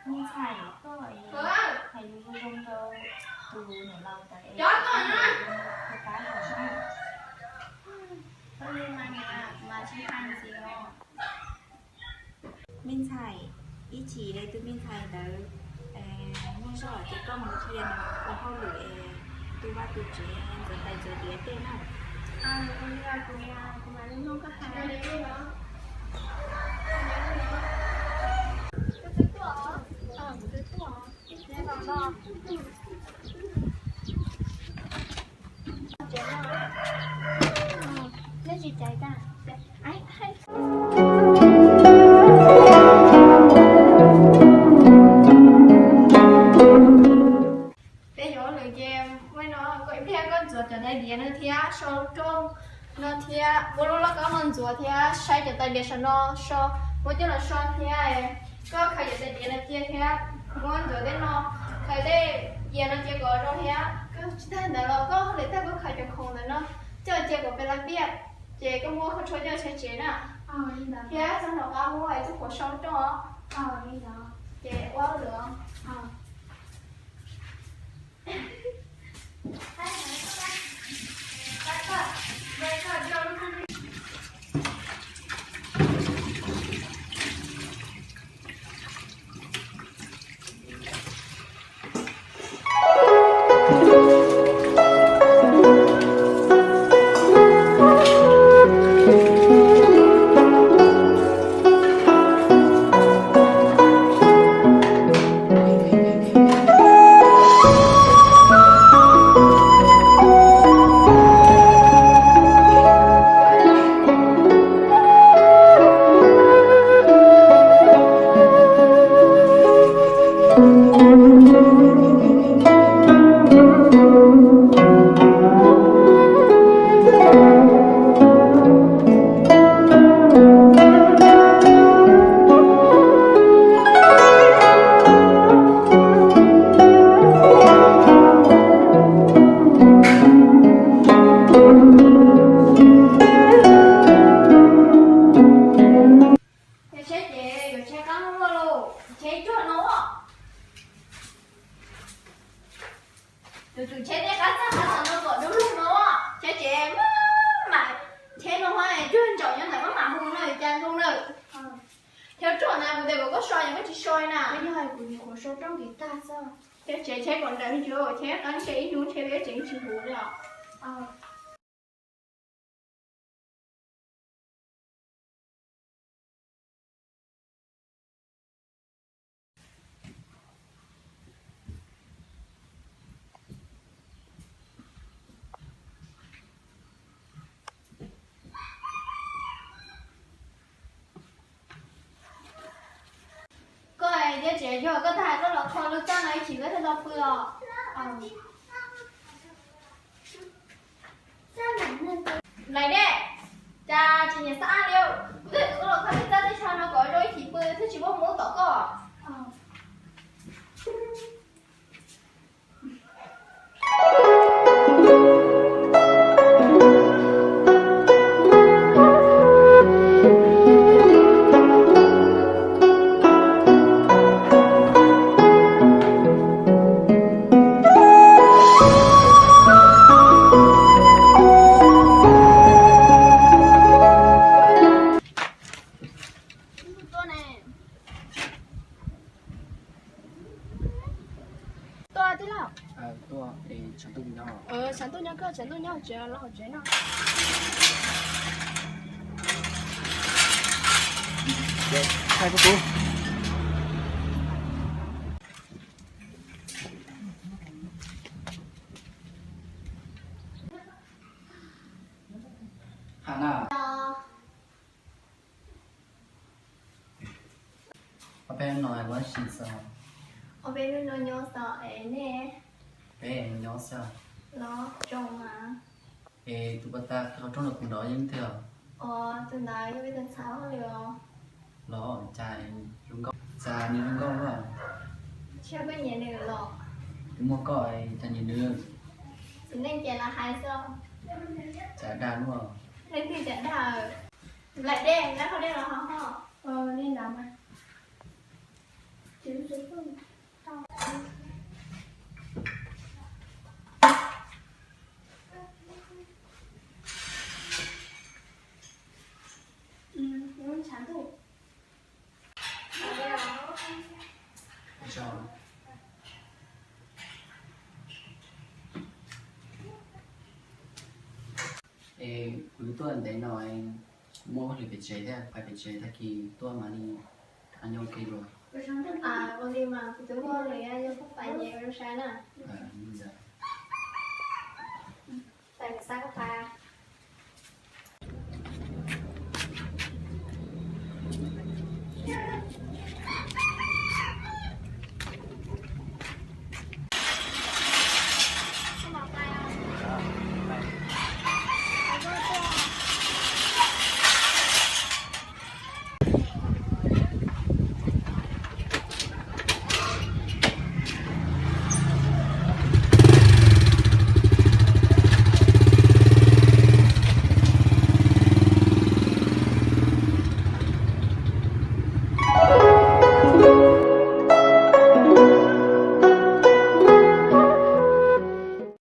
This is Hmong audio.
Me ntxhais, koj hais lus zoo zoo rau tus niam laus ntawd es koj pab los na. Koj li mas niam, kuv mas tsis hais ntxiv os. Me ntxhais, ib chim li tus me ntxhais ntawd muaj zog ces koj mus qhia nws ua hauj lwm es tu vaj tu tsev, ntxuav tais ntxuav diav tej na. Peb yuav lwm ces, no koj ib pliag koj ntxuav cov tais diav no thiab so rooj no thiab, muab lub lauj kaub no ntxuav thiab saib cov tais diav saum no so, muab coj los so thiab. Koj khaws cov tais diav no cia thiab, muab ntxuav tej no, khaws tej diav no cia kom zoo thiab. Koj tsis tag ntawd los koj hauj lwm tag koj khaws cov khoom ntawd no coj cia kom pes la piaj, ces koj muab khaub rhuab coj saib tsev na. Thiab txog nram qab muab ib tug qhuav sau rooj os. Ces ua hauj lwm os. Yog tsheb ces yuav tsheb qab muaj lus, tsheb cuag no. Tus tus tsheb tej qab txaj qab txag no kom dub lug no, tsheb tsev mas tsheb no mas cuag ntsaum nyob ntawm maj mam hu no cas zoo na. Tsheb rooj na kuv tias kom koj so ces koj tsis so na. Yog hais kuv nyuam qhuav so rooj kev tag xwb. Tsheb tsev tsheb kom nrawm tsuav tsheb qab tsheb ib hnub tsheb peb tsev tsis huv li os. Koj thiab tsev yog koj tag koj los kho lub txaj no ib chim koj thiaj tau pw os. Nplaim dej, cas tsis nyiam xab ab li, twb koj los kho lub txaj teb chaws no kom zoo ib chim pw thiaj tsis muaj hmoov tom koj. Tuaj tij laug. Tshav ntuj nyob koj, tshav ntuj nyob tsev, los hauv tsev no. Ob peb hnub no ua dab tsi xwb? Ob peb hnub no nyob xwb es nej? Peb nyob xwb. Los zoo mas. Es tus pas tas qhov rooj no kuv nrov yeej twg? Os, tus ntawd yog peb tus ntxhais hauj lwm os. Los cas zoo nkauj, cas nws zoo nkauj luaj? Tsis yog koj nyiam nws los? Twb muaj koj cas nyiam nws. Txiv neej ces los hais xwb. Cas dag luaj? Leej twg cas dag? Nplaim dej, nplaim qhov dej los ho ho. Li ntawd mas. Ua tsaug. Es kuv tuaj ntev no, muaj hauj lwm pem tsev thiab, pais pem tsev tag kis tuaj mam li nyob ua ke dua. Ua li mas kuv twb muaj hauj lwm, yog koj pais ces ua zoo saib na. Pais, kuv xa koj pais.